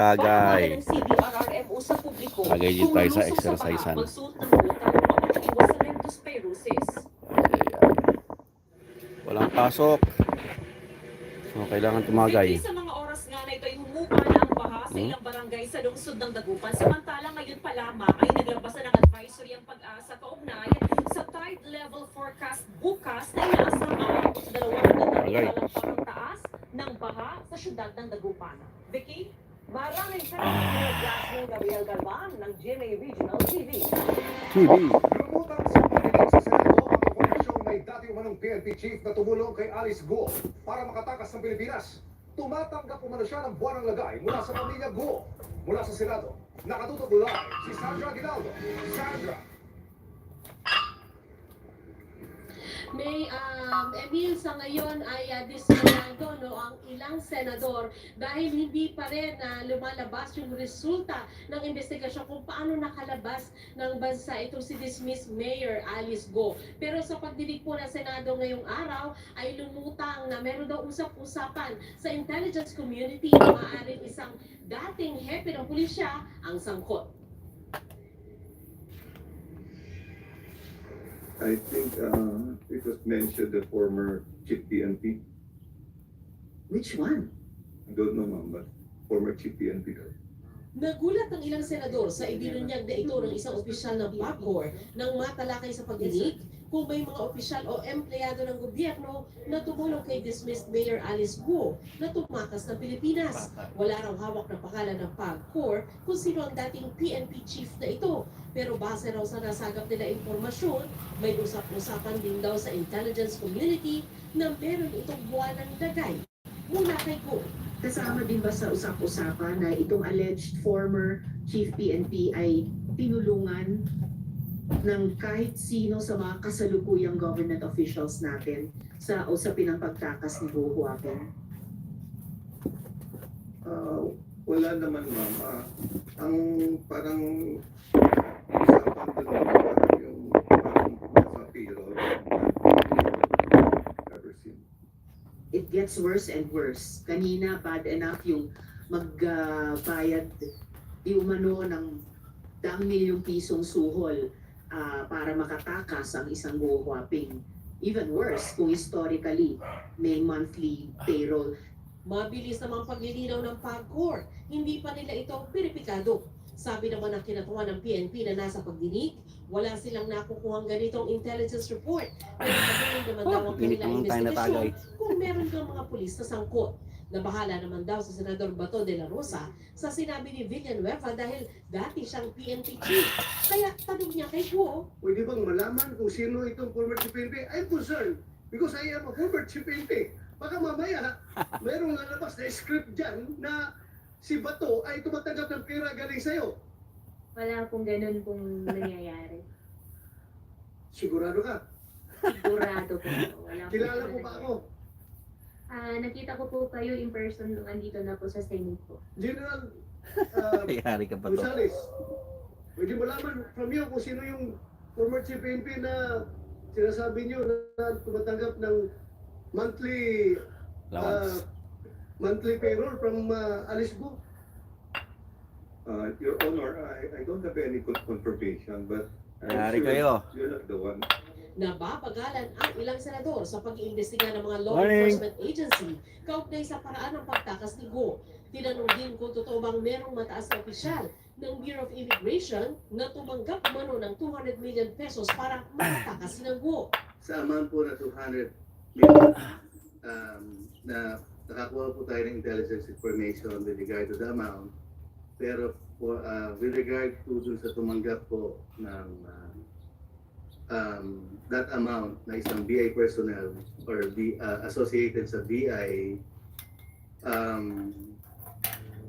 Tagay. ng CBRRMO sa publiko. Tagay din Kung tayo sa lulusong sa baha, exercisean. magsuot ng buta upang makaiwas sa leptospirosis. Ay. Walang pasok. So, kailangan tumagay. Sa mga oras nga na ito ay humupa na ang baha sa ilang barangay sa lungsod ng Dagupan. Samantalang ngayon pa lamang ay naglabasan ng advisory ang Pag-asa kaugnay sa tide level forecast bukas na inaasahan sa 2 ang taas ng baha sa syudad ng Dagupan. Vicky? Maraming salamat Jasmine Gabriel Galvan ng GMA Regional TV. Lumutang sa pagdinig sa Senado ang impormasyong may dati umanong PNP chief na tumulong kay Alice Guo para makatakas ng Pilipinas. Tumatanggap umano siya ng buwanang lagay mula sa pamilya Guo. Mula sa Senado, nakatutok live si Sandra Aguinaldo. Sandra. May Emil, sa ngayon ay dismayado ang ilang senador dahil hindi pa rin lumalabas yung resulta ng investigasyon kung paano nakalabas ng bansa ito si dismissed Mayor Alice Guo. Pero sa pagdinig po ng Senado ngayong araw ay lumutang na meron daw usap-usapan sa intelligence community na maaaring isang dating hepe ng pulisya ang sangkot. I think it was mentioned the former chief PNP. Which one? I don't know, ma'am, but former chief PNP. Nagulat ang ilang senador sa ibinunyag na ito ng isang opisyal ng PAGCOR nang matalakay sa pagdinig kung may mga opisyal o empleyado ng gobyerno na tumulong kay dismissed Mayor Alice Guo na tumakas ng Pilipinas. Wala raw hawak na pangalan ng PAGCOR kung sino ang dating PNP chief na ito. Pero base raw sa nasagap nila impormasyon, may usap-usapan din daw sa intelligence community na meron itong buwanang lagay mula kay Guo. Kasama din ba sa usap-usapan na itong alleged former chief PNP ay tinulungan ng kahit sino sa mga kasalukuyang government officials natin sa usapin ng pagtakas ni Guo Huaping? Wala naman, ma'am. Ang parang usapan doon yung parang nasa payroll. Ever seen. It gets worse and worse. Kanina, bad enough yung magbayad di umano ng daang milyong pisong suhol para makatakas ang isang Guo Huaping. Even worse, kung historically may monthly payroll. Mabilis namang paglilinaw ng PAGCOR, hindi pa nila ito piripikado. Sabi naman ng kinatuwa ng PNP na nasa pagdinig, wala silang nakukuhang ganitong intelligence report. Pero patuloy naman daw ang kanilang investigasyon kung meron kang mga pulis na sangkot. Nabahala naman daw sa Senador Bato de la Rosa sa sinabi ni Villanueva dahil dati siyang PNP chief. Kaya tanong niya kay Guo, Pwede bang malaman kung sino itong former chief PNP? I'm concerned because I am a former chief PNP. Baka mamaya, mayroong lalabas na script dyan na si Bato ay tumatanggap ng pera galing sa'yo. Wala pong ganun pong nangyayari. Sigurado ka? Sigurado po. Wala po Kilala mo ba ako? Nakita ko po kayo in person nung andito na po sa Senate po. General Yari ka pa to. Gonzales, pwede malaman from you kung sino yung former chief PNP na sinasabi niyo na tumatanggap ng monthly monthly payroll from Alice Guo? Your Honor, I don't have any confirmation, but I'm Yari sure kayo. you're not the one. nababagalan ang ilang senador sa pag-iimbestiga ng mga law Morning. enforcement agency kaugnay sa paraan ng pagtakas ni Guo. Tinanong din kung totoo bang merong mataas na opisyal ng Bureau of Immigration na tumanggap mano ng 200 million pesos para makatakas si Guo. Sa amount po na 200 million na nakakuha po tayo ng intelligence information with regard to the amount. Pero for, with regard to dun sa tumanggap po ng that amount na isang BI personnel or associated sa BI,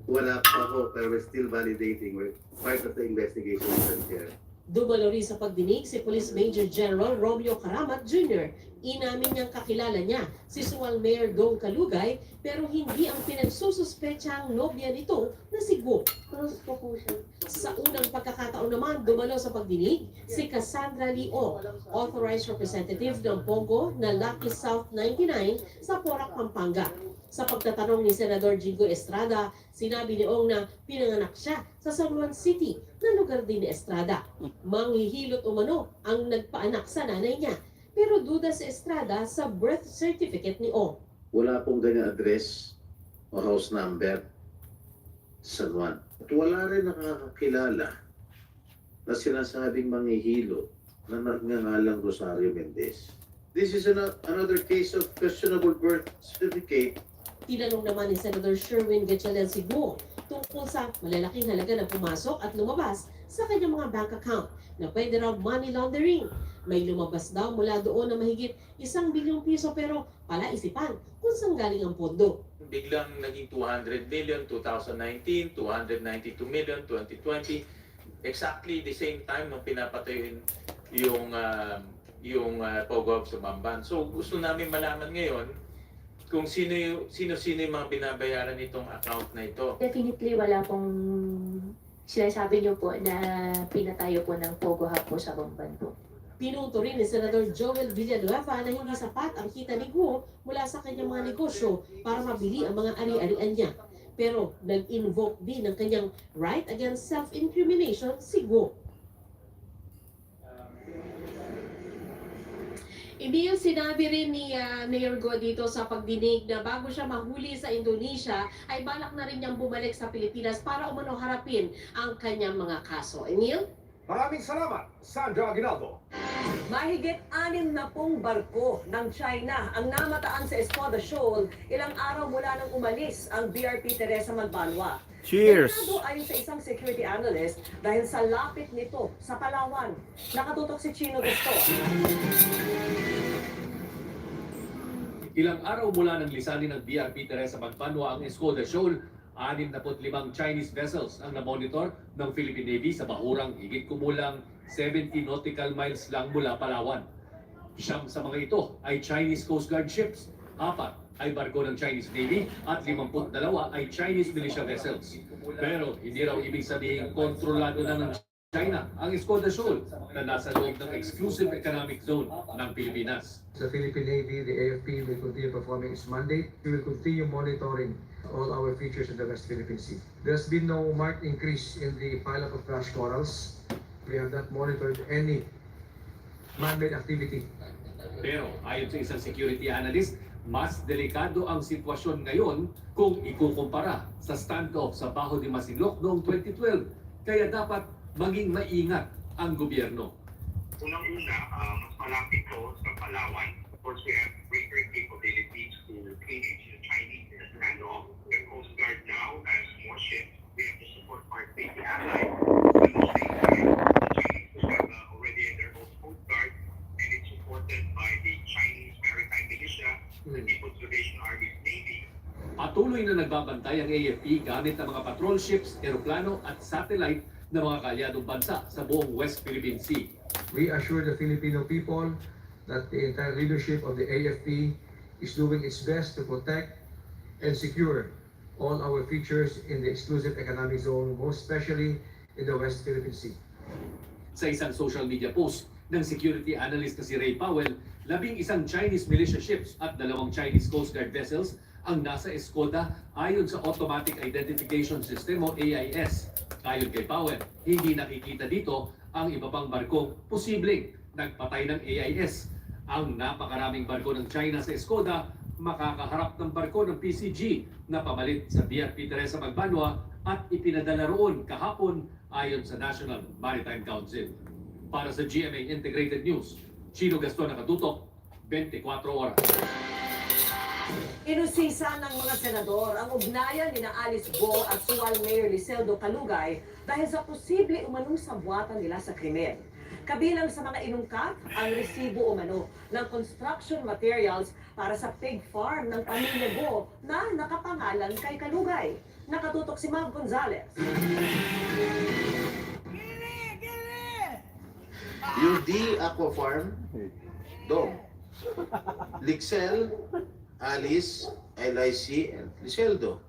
wala pa po, pero we're still validating. We're part of the investigation here. Dumalo rin sa pagdinig si Police Major General Romeo Karamat Jr. Inamin niyang kakilala niya si Sual Mayor Dong Kalugay pero hindi ang pinagsususpetsang nobya nito na si Guo. Close po po siya. Sa unang pagkakataon naman, dumalo sa pagdinig si Cassandra Leo, authorized representative ng Pogo na Lucky South 99 sa Porac, Pampanga. Sa pagtatanong ni Senador Jingo Estrada, sinabi ni Ong na pinanganak siya sa San Juan City na lugar din ni Estrada. Manghihilot umano ang nagpaanak sa nanay niya. Pero duda si Estrada sa birth certificate ni Ong. Wala pong ganyan address o house number sa San Juan. At wala rin nakakakilala na sinasabing manghihilot na nagngangalang Rosario Mendez. This is another case of questionable birth certificate. Tinanong naman ni Senator Sherwin Gatchalian Sigmo tungkol sa malalaking halaga na pumasok at lumabas sa kanyang mga bank account na pwede raw money laundering. May lumabas daw mula doon na mahigit 1 bilyong piso pero palaisipan kung saan galing ang pondo. Biglang naging 200 million, 2019, 292 million, 2020. Exactly the same time nung pinapatayin yung Pogo sa Bamban. So gusto namin malaman ngayon kung sino yung mga binabayaran nitong account na ito. Definitely wala pong sinasabi niyo po na pinatayo po ng Pogo Hub po sa Bamban po. Pinunto rin ni Senador Joel Villanueva na hindi sapat ang kita ni Guo mula sa kanyang mga negosyo para mabili ang mga ari-arian niya. Pero nag-invoke din ng kanyang right against self-incrimination si Guo. Emil, sinabi rin ni Mayor Go dito sa pagdinig na bago siya mahuli sa Indonesia, ay balak na rin niyang bumalik sa Pilipinas para umano harapin ang kanyang mga kaso. Emil? Maraming salamat, Sandra Aguinaldo. Mahigit 60 barko ng China ang namataan sa Escoda Shoal ilang araw mula nang umalis ang BRP Teresa Magbanwa. Cheers! Delikado ayon sa isang security analyst dahil sa lapit nito sa Palawan. Nakatutok si Chino Gusto. Ilang araw mula nang lisanin ng BRP Teresa Magbanwa ang Escoda Shoal, 65 Chinese vessels ang na-monitor ng Philippine Navy sa bahurang higit kumulang 70 nautical miles lang mula Palawan. 9 sa mga ito ay Chinese Coast Guard ships, 4 ay barko ng Chinese Navy at 52 ay Chinese militia vessels. Pero hindi raw ibig sabihin kontrolado na ng China ang Escoda Shoal na nasa loob ng exclusive economic zone ng Pilipinas. The Philippine Navy, the AFP will continue performing its mandate. We will continue monitoring all our features in the West Philippine Sea. There's been no marked increase in the pileup of flash corals. We have not monitored any man-made activity. Pero ayon sa isang security analyst, mas delikado ang sitwasyon ngayon kung ikukumpara sa standoff sa Baho de Masinloc noong 2012. Kaya dapat maging maingat ang gobyerno. Unang-una, mas malapit ito sa Palawan. Of course, we have greater capabilities to engage the Chinese in the standoff. The Coast Guard now has more ships. We have to support our big allies. At the same time, the Chinese have already their own Coast Guard, and it's supported by the Chinese Maritime Militia, the People's Liberation Army's Navy. Patuloy na nagbabantay ang AFP gamit ang mga patrol ships, eroplano at satellite ng mga kaalyadong bansa sa buong West Philippine Sea. We assure the Filipino people that the entire leadership of the AFP is doing its best to protect and secure all our features in the exclusive economic zone, most especially in the West Philippine Sea. Sa isang social media post ng security analyst na si Ray Powell, 11 Chinese militia ships at 2 Chinese Coast Guard vessels ang nasa Escoda ayon sa Automatic Identification System o AIS. Ayon kay Powell, hindi nakikita dito ang iba pang barkong posibleng nagpatay ng AIS. Ang napakaraming barko ng China sa Escoda makakaharap ng barko ng PCG na pamalit sa BRP Teresa Magbanwa at ipinadala roon kahapon ayon sa National Maritime Council. Para sa GMA Integrated News, Chino Gaston nakatutok, 24 oras. Inusisa ng mga senador ang ugnayan ni Alice Go at Sual Mayor Liseldo Calugay dahil sa posible umanong sabwatan nila sa krimen. Kabilang sa mga inungkat ang resibo umano ng construction materials para sa pig farm ng pamilya Go na nakapangalan kay Calugay. Nakatutok si Ma'am Gonzales. Yung D Aqua Farm, Dong. Lixel, Alice, LIC, and Liseldo.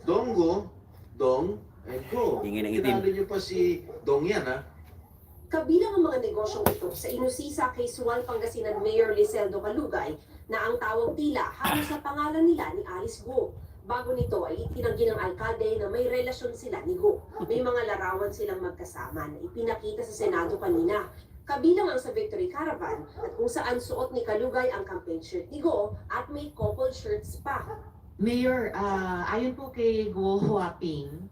Dongo, Dong, and Go. Hingin ng itim. Kilala niyo pa si Dong yan, ha? Kabilang ang mga negosyong ito sa inusisa kay Sual Pangasinan Mayor Liseldo Calugay na ang tawag tila halos sa pangalan nila ni Alice Go. Bago nito ay itinanggi ng alkalde na may relasyon sila ni Go. May mga larawan silang magkasama na ipinakita sa Senado kanina. Kabilang ang sa Victory Caravan at kung saan suot ni Calugay ang campaign shirt ni Go at may couple shirts pa. Mayor, ayon po kay Go Huaping,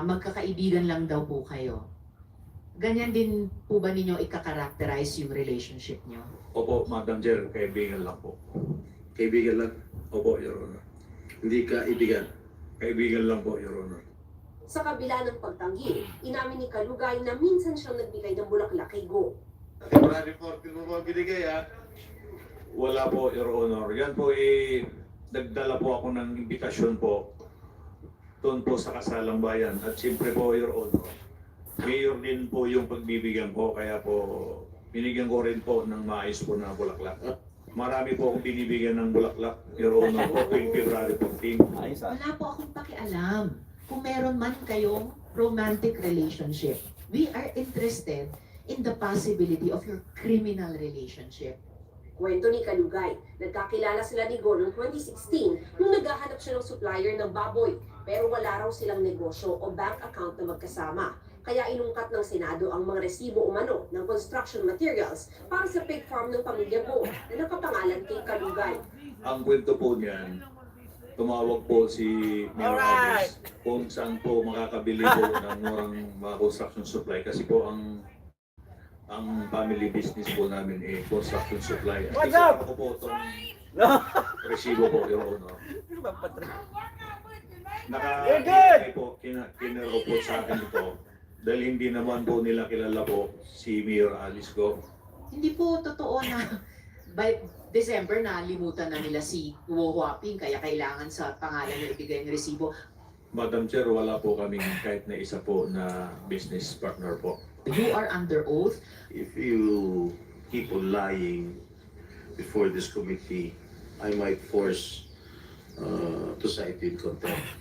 magkakaibigan lang daw po kayo. Ganyan din po ba ninyo ika-characterize yung relationship nyo? Opo, Madam Chair, kaibigan lang po. Kaibigan lang, Opo, Your Honor. hindi kaibigan. Kaibigan lang po, Your Honor. Sa kabila ng pagtanggi, inamin ni Calugay na minsan siyang nagbigay ng bulaklak kay Go. February 14 mo ba binigay ha? Wala po, Your Honor. Yan po nagdala po ako ng imbitasyon po doon po sa Kasalang Bayan. At siyempre po, Your Honor, mayor din po yung pagbibigyan ko, kaya po binigyan ko rin po ng maayos po na bulaklak. Marami po akong binibigyan ng bulaklak, Your Honor, po tuwing February 14. Ayos ah. Wala po akong pakialam kung meron man kayong romantic relationship. We are interested in the possibility of your criminal relationship. Kwento ni Calugay, nagkakilala sila ni Go noong 2016 nung naghahanap siya ng supplier ng baboy pero wala raw silang negosyo o bank account na magkasama. Kaya inungkat ng Senado ang mga resibo umano ng construction materials para sa pig farm ng pamilya Go na nakapangalan kay Calugay. Ang kwento po niyan, tumawag po si Mayor Alice kung saan po makakabili po ng murang mga construction supply kasi po ang family business po namin construction supply. At kasama ko po itong resibo po, Your Honor. Nakakita po, kinaro po sa akin ito dahil hindi naman po nila kilala po si Mayor Alice Go. Hindi po totoo na by December nalimutan na nila si Go Huaping kaya kailangan sa pangalan na ibigay ng resibo. Madam Chair, wala po kaming kahit na isa po na business partner po. You are under oath. If you keep on lying before this committee, I might force to cite you in contempt.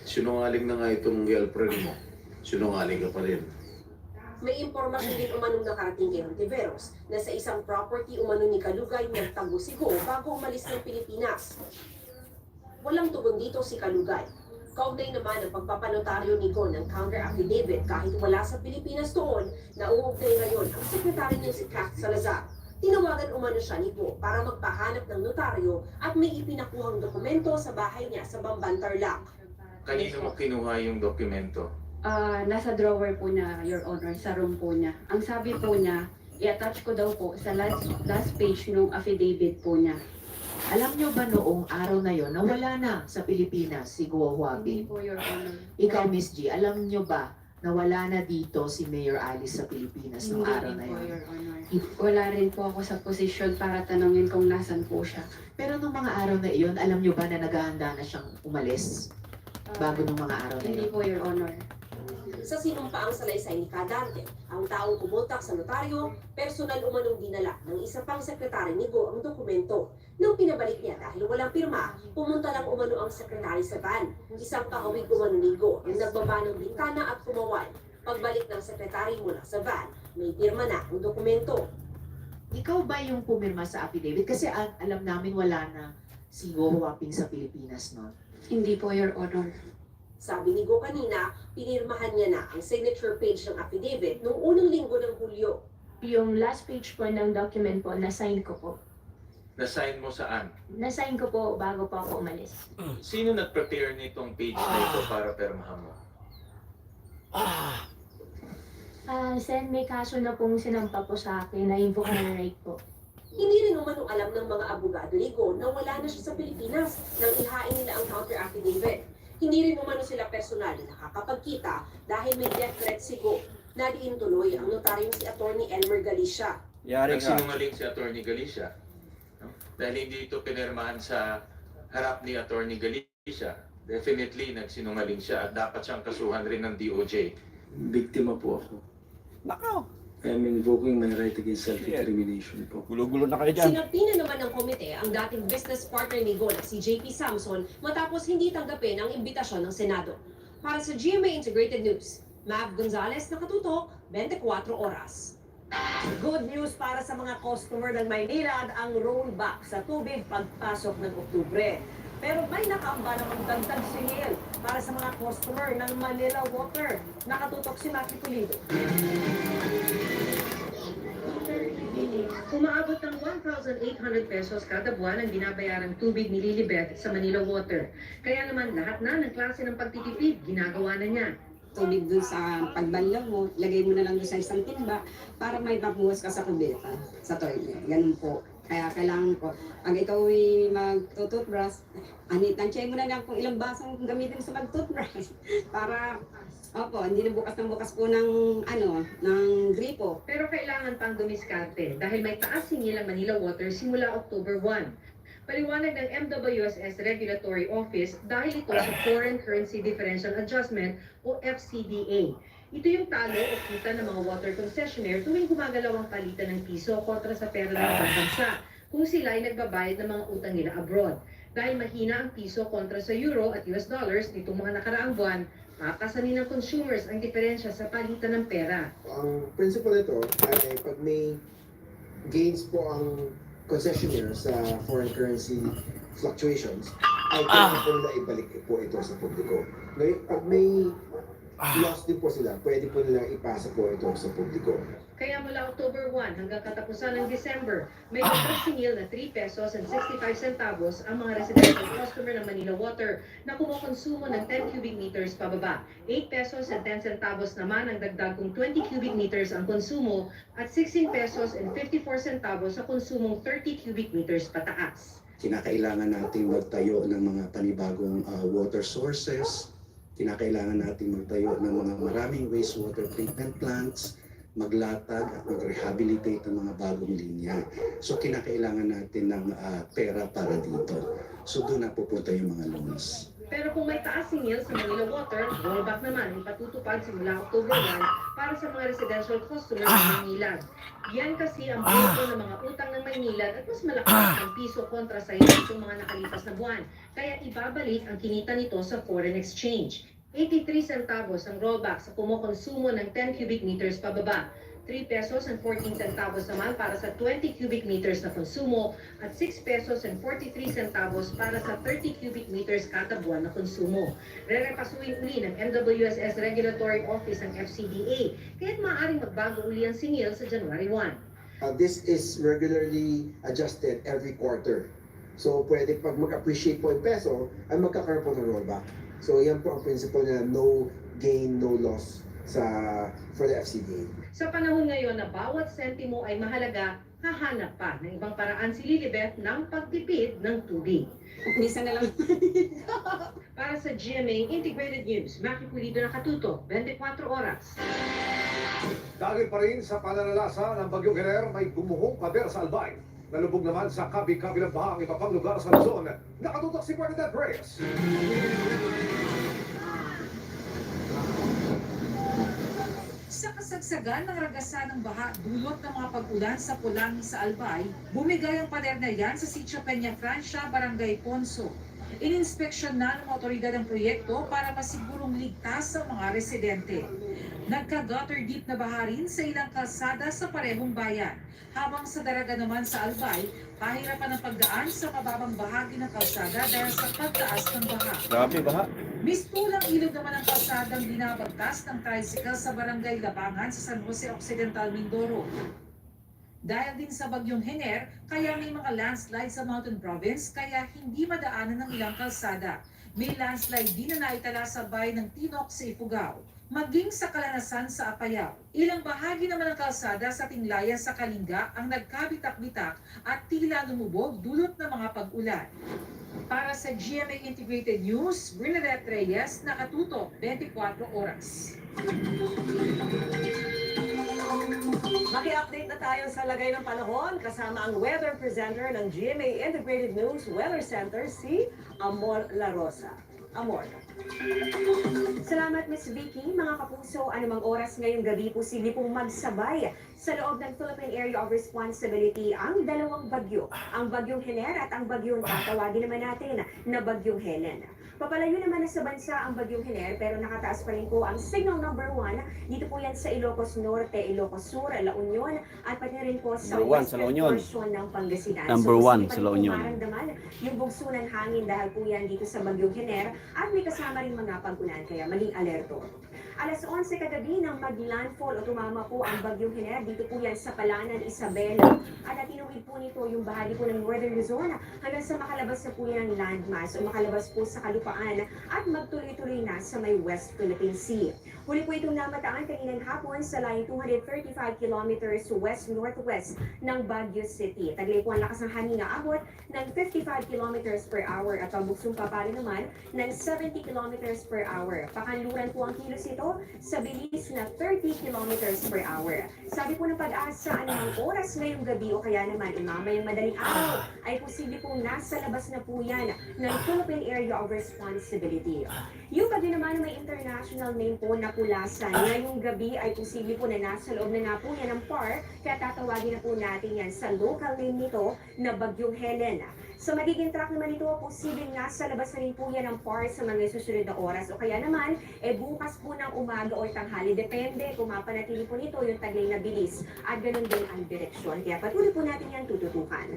Sinungaling na nga itong girlfriend mo. Sinungaling ka pa rin. May impormasyon din umanong nakarating kay Hontiveros na sa isang property umano ni Calugay nagtago si Go bago umalis ng Pilipinas. Walang tugon dito si Calugay. Kaugnay naman ang pagpapanotaryo ni Go ng counter affidavit kahit wala sa Pilipinas doon na uugnay ngayon ang sekretary niya si Kat Salazar. Tinawagan umano siya ni Go para magpahanap ng notaryo at may ipinakuhang dokumento sa bahay niya sa Bamban, Tarlac. Kanino mo kinuha yung dokumento? Nasa drawer po niya, Your Honor, sa room po niya. Ang sabi po niya, i-attach ko daw po sa last page ng affidavit po niya. Alam nyo ba noong araw na yon na wala na sa Pilipinas si Go Hindi Huaping? po, Your Honor. Ikaw, Miss G, alam nyo ba na wala na dito si Mayor Alice sa Pilipinas noong Hindi araw rin na po, yon? Your Honor. Wala rin po ako sa posisyon para tanongin kung nasan po siya. Pero nung mga araw na iyon, alam nyo ba na naghahanda na siyang umalis bago nung mga araw na Hindi iyon? po, Your Honor. Sa sinumpaang salaysay ni Cadante, ang taong pumuntak sa notaryo, personal umanong dinala ng isa pang sekretary ni Go ang dokumento. Nang pinabalik niya dahil walang pirma, pumunta lang umano ang sekretary sa van. Isang kahawig umano ni Go ang nagbaba ng bintana at kumawan. Pagbalik ng sekretary mula sa van, may pirma na ang dokumento. Ikaw ba yung pumirma sa affidavit? Kasi alam namin wala na si Go Huaping sa Pilipinas noon. Hindi po, Your Honor. Sabi ni Go kanina, pinirmahan niya na ang signature page ng affidavit noong unang linggo ng Hulyo. Yung last page po ng document po, na-sign ko po. Na-sign mo saan? Na-sign ko po bago po ako umalis. Sino nag-prepare nitong page na ito para permahan mo? Sen, may kaso na pong sinampa po sa akin na invoke rape po. Hindi rin umanong alam ng mga abogado ni Go na wala na siya sa Pilipinas nang ihain nila ang counter affidavit. Hindi rin umano sila personal na nakakapagkita dahil may death threat si Go. Nadiin tuloy ang notaryo si Atty. Elmer Galicia. Yari ka. Nagsinungaling si Atty. Galicia. No? Dahil hindi ito pinirmahan sa harap ni Atty. Galicia. Definitely nagsinungaling siya at dapat siyang kasuhan rin ng DOJ. Biktima po ako. Nakaw. I am invoking my right against self-incrimination po. Gulo-gulo na kayo dyan. Sinapti na naman ng komite ang dating business partner ni Go na si JP Samson matapos hindi tanggapin ang imbitasyon ng Senado. Para sa GMA Integrated News, Mav Gonzalez, nakatutok, 24 oras. Good news para sa mga customer ng Maynilad ang rollback sa tubig pagpasok ng Oktubre. Pero may nakamba namang dagdag singil para sa mga customer ng Manila Water. Nakatutok si Maki Pulido. Umaabot ng 1,800 pesos kada buwan ang binabayarang tubig ni Lilibet sa Manila Water. Kaya naman lahat na ng klase ng pagtitipid ginagawa na niya. Tubig dun sa pagbanlaw mo, lagay mo na lang dun sa isang timba para may mabuhos ka sa kubeta, sa toilet. Ganun po. Kaya kailangan po, pag ikaw ay mag-toothbrush, tansyahin mo na lang kung ilang basong gamitin sa mag-toothbrush para, hindi na bukas ng bukas po ng gripo. Pero kailangan pang dumiskarte dahil may taas singil ang Manila Water simula October 1. Paliwanag ng MWSS Regulatory Office dahil ito sa Foreign Currency Differential Adjustment o FCDA. Ito yung talo o kita ng mga water concessionaire tuwing gumagalaw ang palitan ng piso kontra sa pera ng ibang bansa kung sila ay nagbabayad ng mga utang nila abroad. Dahil mahina ang piso kontra sa euro at US dollars nitong mga nakaraang buwan, papasanin ng consumers ang diferensya sa palitan ng pera. Ang principle nito ay pag may gains po ang concessionaire sa foreign currency fluctuations, ay pwede po nila ibalik po ito sa publiko. Ngayon, pag may loss din po sila, pwede po nila ipasa po ito sa publiko. Kaya mula October 1 hanggang katapusan ng December, may dagdag singil na 3 pesos and 65 centavos ang mga residential customer ng Manila Water na kumukonsumo ng 10 cubic meters pababa. 8 pesos and 10 centavos naman ang dagdag kung 20 cubic meters ang konsumo at 16 pesos and 54 centavos sa konsumong 30 cubic meters pataas. Kinakailangan natin magtayo ng mga panibagong water sources. Kinakailangan natin magtayo ng mga maraming wastewater treatment plants, maglatag at mag-rehabilitate ng mga bagong linya. So kinakailangan natin ng pera para dito. So doon na pupunta yung mga loans. Pero kung may taas singil sa Manila Water, rollback naman ang patutupad simula October 1 para sa mga residential customers ng Maynilad. Yan kasi ang boto ng mga utang ng Maynilad at mas malakas ang piso kontra sa itong mga nakalipas na buwan. Kaya ibabalik ang kinita nito sa foreign exchange. 83 centavos ang rollback sa kumukonsumo ng 10 cubic meters pababa. 3 pesos and 14 centavos naman para sa 20 cubic meters na konsumo at 6 pesos and 43 centavos para sa 30 cubic meters kada buwan na konsumo. Rerepasuin uli ng MWSS Regulatory Office ang FCDA, kaya't maaaring magbago uli ang singil sa January 1. This is regularly adjusted every quarter. So pwede pag mag-appreciate po yung peso, ay magkakaroon po ng rollback. So yan po ang principle na no gain, no loss for the FCDA. Sa panahon ngayon na bawat sentimo ay mahalaga, hahanap pa ng ibang paraan si Lilibet ng pagtipid ng tubig. Minsan na lang. Para sa GMA Integrated News, Maki Pulido, nakatutok, 24 oras. Dahil pa rin sa pananalasa ng Bagyong Herer, may gumuhong pader sa Albay. Nalubog naman sa kabi-kabilang baha ang iba pang lugar sa Luzon. Nakatutok si Bernadette Reyes. Sa kasagsagan ng ragasan ng baha dulot ng mga pag-ulan sa Pulangi sa Albay, bumigay ang pader na yan sa Sitio Peña Francia, Barangay Ponso. Ininspeksyon na ng otoridad ang proyekto para masigurong ligtas ang mga residente. Nagka-gutter deep na baha rin sa ilang kalsada sa parehong bayan. Habang sa Daraga naman sa Albay, pahirapan ang pagdaan sa mababang bahagi ng kalsada dahil sa pagtaas ng baha. Grabe, baha. Mistulang ilog naman ang kalsadang binabagtas ng tricycle sa Barangay Labangan sa San Jose Occidental, Mindoro. Dahil din sa bagyong Hener, kaya may mga landslide sa Mountain Province kaya hindi madaanan ng ilang kalsada. May landslide din na naitala sa bayan ng Tinok sa Ifugao. Maging sa Kalanasan sa Apayao. Ilang bahagi naman ng kalsada sa Tinglayan sa Kalinga ang nagkabitak-bitak at tila lumubog dulot ng mga pag-ulan. Para sa GMA Integrated News, Bernadette Reyes, nakatutok 24 oras. Maki-update na tayo sa lagay ng panahon kasama ang weather presenter ng GMA Integrated News Weather Center, si Amor La Rosa. Amor. Salamat, Miss Vicky. mga kapuso, anumang oras ngayong gabi, posible pong magsabay sa loob ng Philippine Area of Responsibility ang dalawang bagyo, ang bagyong Hener at ang bagyong tatawagin naman natin na bagyong Helen. Papalayo naman na sa bansa ang bagyong Hener pero nakataas pa rin po ang signal number 1. Dito po yan sa Ilocos Norte, Ilocos Sur, La Union at pati rin po sa Number 1 sa La western Union. portion ng Pangasinan. Number 1 sa La Union. Maramdaman yung bugso ng hangin dahil po yan dito sa bagyong Hener at may kasama rin mga pag-ulan kaya maging alerto. Alas 11 kagabi nang mag-landfall o tumama po ang bagyong Hener dito po yan sa Palanan, Isabela at natinuwid po nito yung bahagi po ng Northern Luzon hanggang sa makalabas na po yan ng landmass o makalabas po sa kalupaan at magtuloy-tuloy na sa may West Philippine Sea. Huli po itong namataan kaninang hapon sa line 235 kilometers west-northwest ng Baguio City. Taglay po ang lakas ng hangin na abot ng 55 kilometers per hour at pagbuksong papalo naman ng 70 kilometers per hour. Pakanluran po ang kilos ito sa bilis na 30 kilometers per hour. Sabi po ng Pag-asa, anumang oras ngayong gabi o kaya naman mamayang madaling araw ay posible pong nasa labas na po yan ng Philippine Area of Responsibility. Yung bagyo naman may international name po na Pulasan. Ngayong gabi ay posible po na nasa loob na nga po yan ng PAR, kaya tatawagin na po natin yan sa local name nito na Bagyong Helen. Sa magiging track naman ito, posibleng nasa labas na rin po yan ng PAR sa mga susunod na oras o kaya naman, bukas po ng umaga o tanghali. Depende kung mapanatili po nito yung taglay na bilis at ganun din ang direksyon. Kaya patuloy po natin yan tututukan.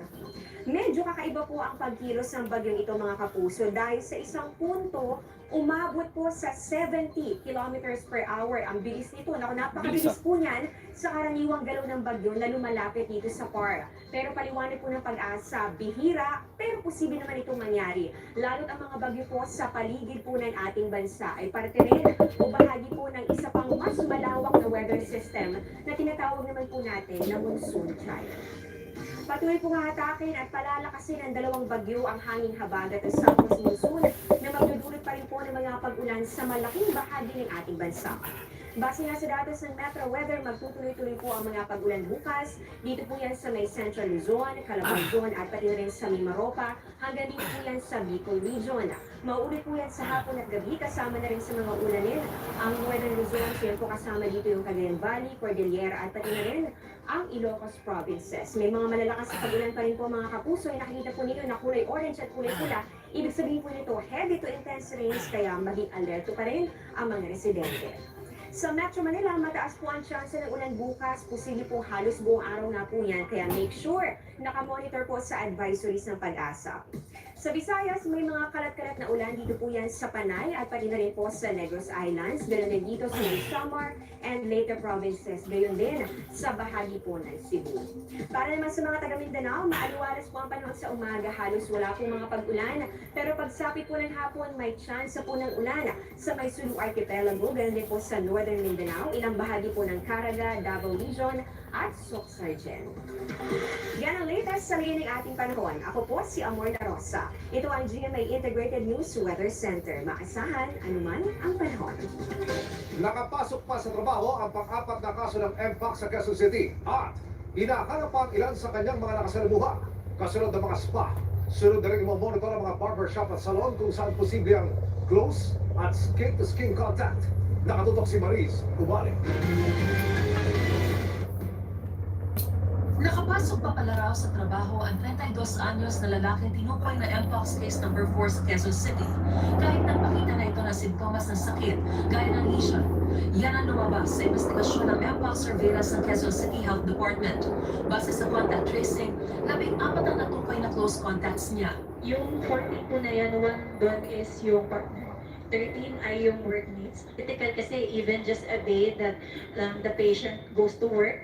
Medyo kakaiba po ang pagkilos ng bagyong ito mga kapuso dahil sa isang punto, umabot po sa 70 kilometers per hour. Ang bilis nito. Napakabilis po niyan sa karaniwang galaw ng bagyo na lumalapit dito sa PAR. Pero paliwanag po ng Pag-asa, bihira, pero posible naman itong mangyari. Lalo't ang mga bagyo po sa paligid po ng ating bansa ay parte rin o bahagi po ng isa pang mas malawak na weather system na tinatawag naman po natin na monsoon track. Patuloy pong hatakin at palalakasin ang dalawang bagyo ang hanging habagat at southwest monsoon na magdudulot pa rin po ng mga pag-ulan sa malaking bahagi ng ating bansa. Base nga sa datos ng Metro Weather, magtutuloy-tuloy po ang mga pag-ulan bukas. Dito po yan sa may Central Luzon, Calabar Zone at pati rin sa Mimaropa hanggang dito po yan sa Bicol Region. Maulit po yan sa hapon at gabi, kasama na rin sa mga ulanin. Ang Northern Luzon, siya po kasama dito yung Cagayan Valley, Cordillera at pati na rin ang Ilocos Provinces. May mga malalakas na pag-ulan pa rin po mga kapuso ay nakikita po ninyo na kulay orange at kulay pula. Ibig sabihin po nito, heavy to intense rains kaya maging alerto pa rin ang mga residente. Sa Metro Manila, mataas po ang tsansa ng ulan bukas. Posible po halos buong araw na po yan. Kaya make sure nakamonitor po sa advisories ng Pag-asa. Sa Visayas, may mga kalat-kalat na ulan dito po yan sa Panay at pati na rin po sa Negros Islands. Ganoon din dito sa Samar and Leyte provinces. Gayon din sa bahagi po ng Cebu. Para naman sa mga taga Mindanao, maaliwalas po ang panahon sa umaga. Halos wala pong mga pag-ulan. Pero pagsapit po ng hapon, may tsansa po ng ulan sa may Sulu Archipelago. Ganoon din po sa Northern Mindanao, ilang bahagi po ng Caraga, Davao Region at Soxargen. Yan ang latest sa ngayon ng ating panahon. Ako po si Amor Na Rosa. Ito ang GMA Integrated News Weather Center. Maasahan anuman ang panahon. Nakapasok pa sa trabaho ang pang-apat na kaso ng MPOX sa Quezon City at hinahanap pa ang ilan sa kanyang mga nakasalamuha. Kasunod ng mga spa. Sunod na rin monitor ang mga barbershop at salon kung saan posible ang close at skin-to-skin contact. Nakatutok si Maris Umali. Nakapasok pa pala raw sa trabaho ang 32 anyos na lalaking tinukoy na MPOX case number 4 sa Quezon City kahit nagpakita na ito ng simptomas ng sakit gaya ng lesion. Yan ang lumabas sa investigasyon ng MPOX surveillance ng Quezon City Health Department. Base sa contact tracing, 14 ang natukoy na close contacts niya. Yung 14 po na yan, one doon is yung partner. 13 ay yung workmates. Typical kasi even just a day that the patient goes to work,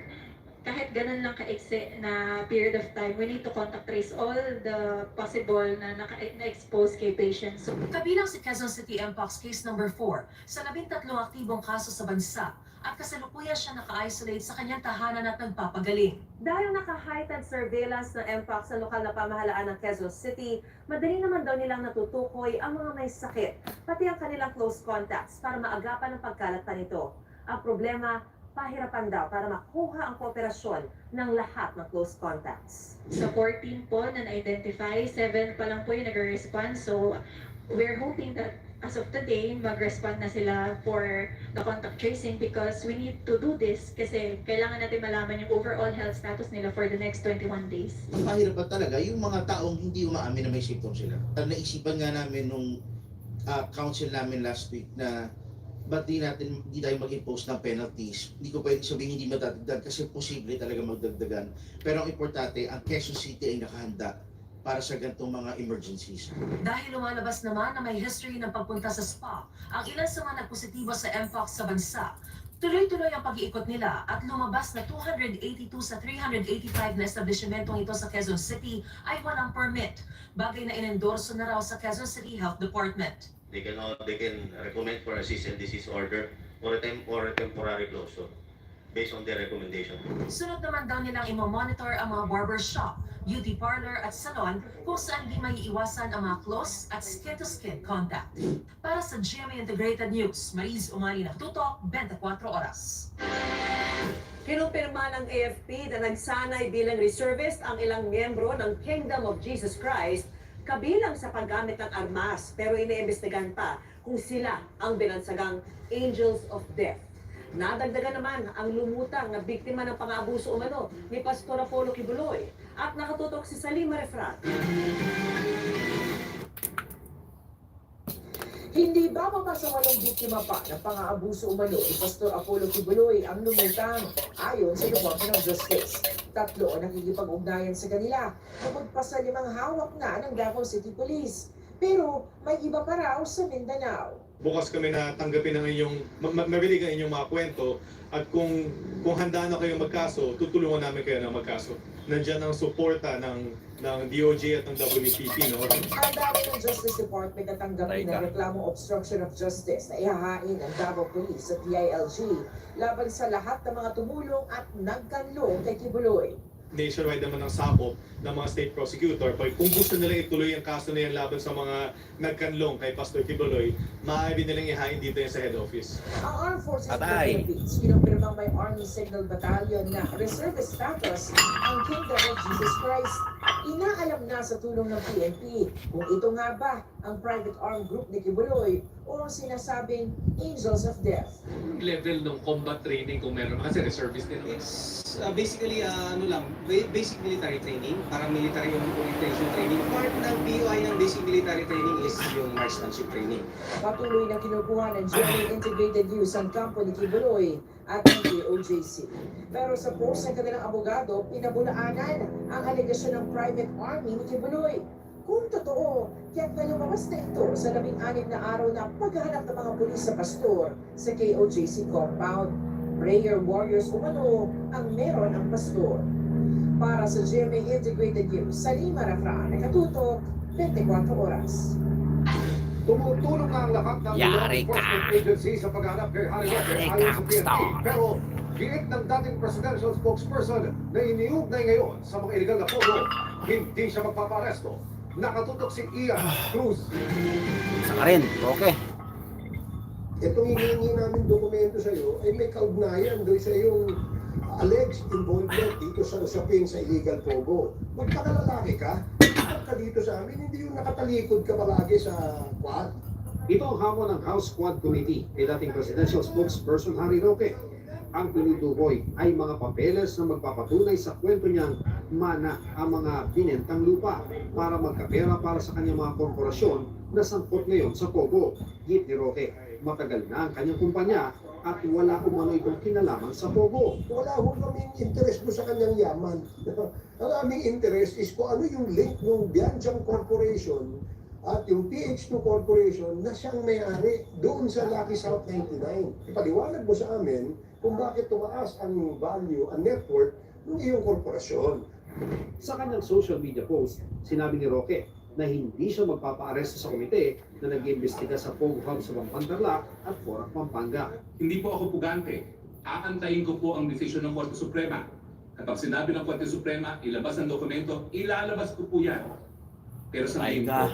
kahit ganun lang ka-exit na period of time, we need to contact trace all the possible na na-expose kay patients. So, Kabilang si Quezon City MPOX case number 4 sa 13 aktibong kaso sa bansa at kasalukuyan siya naka-isolate sa kanyang tahanan at nagpapagaling. Dahil naka-heightened surveillance ng MPOX sa lokal na pamahalaan ng Quezon City, madali naman daw nilang natutukoy ang mga may sakit, pati ang kanilang close contacts para maagapan ang pagkalat pa nito. Ang problema, pahirapan daw para makuha ang kooperasyon ng lahat ng close contacts. Sa 14 po na na-identify, 7 pa lang po yung nag-respond. So, we're hoping that as of today, mag-respond na sila for the contact tracing because we need to do this kasi kailangan natin malaman yung overall health status nila for the next 21 days. Mahirap ba talaga yung mga taong hindi umaamin na may symptoms sila? Naisipan nga namin nung council namin last week na ba't di tayo mag-impose ng penalties. Hindi ko pwede sabihin hindi madadagdag kasi posible talaga magdagdagan. Pero ang importante, ang Quezon City ay nakahanda para sa ganitong mga emergencies. Dahil lumalabas naman na may history ng pagpunta sa spa, ang ilan sa mga nagpositibo sa Mpox sa bansa, tuloy-tuloy ang pag-iikot nila at lumabas na 282 sa 385 na establishmentong ito sa Quezon City ay walang permit, bagay na inendorso na raw sa Quezon City Health Department. They can recommend for a cease and desist order or a temporary closure based on their recommendation. Sunod naman daw nilang imo-monitor ang mga barbershop, beauty parlor at salon kung saan di may iwasan ang mga close at skin-to-skin contact. Para sa GMA Integrated News, Mariz Umali ng Tutok, 24 Oras. Kinumpirma ng AFP na nagsanay bilang reservist ang ilang miyembro ng Kingdom of Jesus Christ kabilang sa paggamit ng armas pero iniimbestigahan pa kung sila ang binansagang Angels of Death. Nadagdagan naman ang lumutang na biktima ng pang-aabuso umano ni Pastor Apollo Kibuloy at nakatutok si Salima Refrat. Hindi ba mapasawalang biktima pa ng pang-aabuso umano ni Pastor Apollo Kibuloy ang lumutang ayon sa Department of Justice? 3 ang nakikipag-ugnayan sa kanila na magpasalimang hawak na ng Davao City Police. Pero may iba pa raw sa Mindanao. Bukas kami na tanggapin ang inyong, mabili ang inyong mga kwento at kung handa na kayong magkaso, tutulungan namin kayo na magkaso. Nandiyan ang suporta ng DOJ at ng WPP. No? Ang Davao ng Justice Department na tanggapin ang reklamong obstruction of justice na ihahain ng Davao Police at DILG laban sa lahat ng mga tumulong at nagkanlong kay Kibuloy. Nationwide naman ang sakop ng mga state prosecutor. Kung gusto nilang ituloy ang kaso na yan laban sa mga nagkanlong kay Pastor Kibuloy, maaari nilang ihain dito yan sa head office. Ang Armed Forces of the Philippines, kinumpirmang may Army Signal Battalion na reservist status ang Kingdom of Jesus Christ. Inaalam na sa tulong ng PNP kung ito nga ba ang private armed group ni Kibuloy o ang sinasabing Angels of Death. Level ng combat training kung meron kasi reservist din naman. Basically, basic military training, paramilitary orientation training. Part ng BOI ng basic military training is yung marksmanship training. Patuloy na kinukuha ng GMA Integrated News ang kampo ni Kibuloy at ng DOJC. Pero sa post ng kanilang abogado, pinabulaanan ang alegasyon ng private army ni Kibuloy. Kung totoo, kaya't na lumabas na ito sa 16 na araw na paghahanap ng mga pulis sa pastor sa KOJC compound. Prayer warriors umano ang meron ang pastor. Para sa GMA Integrated News, Salima Refrat, nakatutok, 24 Oras. Tumutulong na ang lahat ng law enforcement agency sa paghanap kay Harry Roque ayon sa PNP. Pero giit ng dating presidential spokesperson na iniugnay ngayon sa mga illegal na pogo, hindi siya magpaparesto. Nakatutok si Ian Cruz. Saka rin, okay. Itong hinihingi namin dokumento sa iyo ay may kaugnayan doon sa iyong alleged involvement dito sa usapin sa illegal pogo. Magpakalalaki ka, ka dito sa amin, hindi yung nakatalikod ka palagi sa quad. Ito ang hamon ng House Quad Committee kay dating presidential spokesperson Harry Roque. Ang tinutukoy ay mga papeles na magpapatunay sa kwento niyang mana ang mga binentang lupa para magkapera para sa kanyang mga korporasyon na sangkot ngayon sa Pogo. Git ni Roque, matagal na ang kanyang kumpanya at wala umano itong kinalaman sa Pogo. Wala ho kaming interest mo sa kanyang yaman. Ang aming interest is kung ano yung link ng Bianchang Corporation at yung PH2 Corporation na siyang may-ari doon sa Lucky South 99. Ipaliwanag mo sa amin kung bakit tumaas ang value, ang net worth ng iyong korporasyon. Sa kanyang social media post, sinabi ni Roque na hindi siya magpapa-aresto sa komite na nag-iimbestiga sa Pogo Hub sa Pampanga at Porac, Pampanga. Hindi po ako pugante. Aantayin ko po ang desisyon ng Korte Suprema. Kapag sinabi ng Korte Suprema, ilabas ang dokumento, ilalabas ko po yan. Pero sa ngayon po,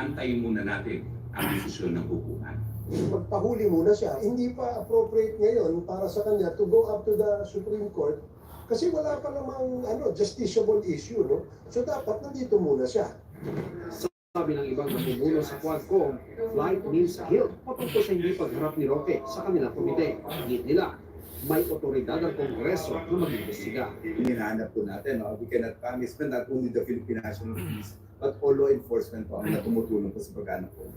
antayin muna natin ang desisyon ng hukuman. Magpahuli muna siya. Hindi pa appropriate ngayon para sa kanya to go up to the Supreme Court kasi wala pa namang justiciable issue, no? So dapat nandito muna siya. Sabi ng ibang namumuno sa Quadcom, flight means guilt patungkol sa hindi pagharap ni Roque sa kanilang komite. Higit nila, may otoridad ng Kongreso na mag-iimbestiga. Hinahanap po natin, no? We cannot promise na not only the Philippine National Police, but all law enforcement po ang tumutulong po sa pagganap po.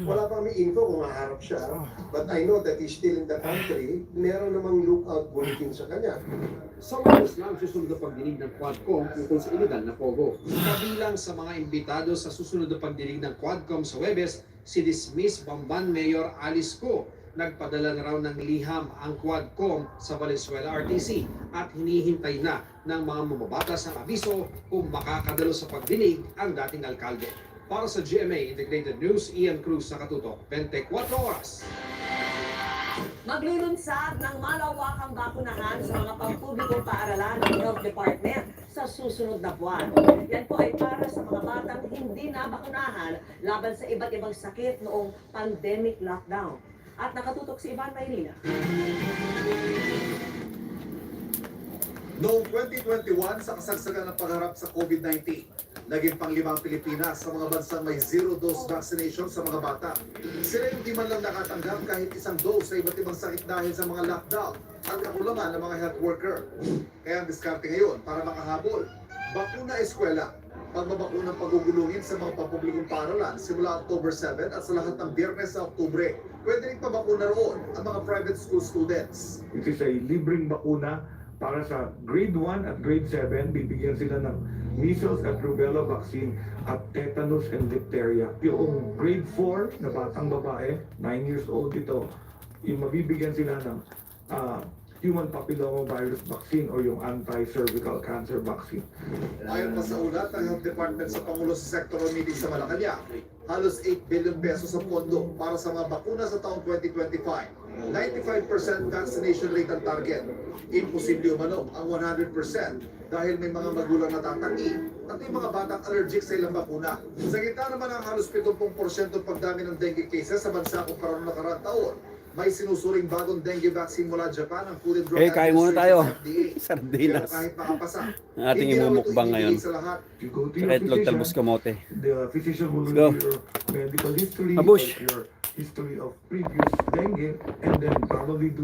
Wala pa kami info kung maharap siya. But I know that he's still in the country. Meron namang lookout bulletin sa kanya. Sa Martes na ang susunod na pagdinig ng Quadcom tungkol sa iligal na pogo. Kabilang sa mga imbitado sa susunod na pagdinig ng Quadcom sa Huwebes, si dismiss Bamban Mayor Alice Go. Nagpadala na raw ng liham ang Quadcom sa Valenzuela RTC at hinihintay na ng mga mababatas ang abiso kung makakadalo sa pagdinig ang dating alkalde. Para sa GMA Integrated News, Ian Cruz sa Katutok, 24 oras. Maglulunsad ng malawakang bakunahan sa mga pampublikong paaralan ng Health Department sa susunod na buwan. Yan po ay para sa mga batang hindi nabakunahan laban sa iba't ibang sakit noong pandemic lockdown. At nakatutok si Ivan Mayrina. Noong 2021, sa kasagsagan ng pagharap sa COVID-19, naging panglimang Pilipinas sa mga bansang may zero-dose vaccination sa mga bata. Sila yung di man lang nakatanggap kahit isang dose sa iba't ibang sakit dahil sa mga lockdown at kakulangan ng mga health worker. Kaya ang diskarte ngayon para makahabol, bakuna eskwela, pagbabakunang pagugulungin sa mga pampublikong paaralan simula October 7 at sa lahat ng Biyernes sa Oktubre. Pwede rin pabakuna roon ang mga private school students. It is a libreng bakuna para sa grade 1 at grade 7, bibigyan sila ng measles at rubella vaccine at tetanus and diphtheria. Yung grade 4 na batang babae, 9 years old ito, yung mabibigyan sila ng human papillomavirus vaccine o yung anti-cervical cancer vaccine. Ayon pa sa ulat ng Health Department sa Pangulo sa Sectoral Meeting sa Malacanang, halos 8 billion pesos ang pondo para sa mga bakuna sa taong 2025. 95% vaccination rate ang target. Imposible umano ang 100% dahil may mga magulang na tatangi at may mga batang allergic sa ilang bakuna. Sa gitna naman ang halos 70% pagdami ng dengue cases sa bansa kumpara noong nakaraang taon. May sinusuring bagong dengue vaccine mula Japan ang Food and Drug kain muna tayo. FDA. Sardinas. Pero kahit makapasa, Ang ating hindi raw ito imumukbang ngayon. ibigay sa lahat. Sa itlog talbos kamote. The physician will Let's go. review your medical history, Abush. your history of previous dengue, and then probably do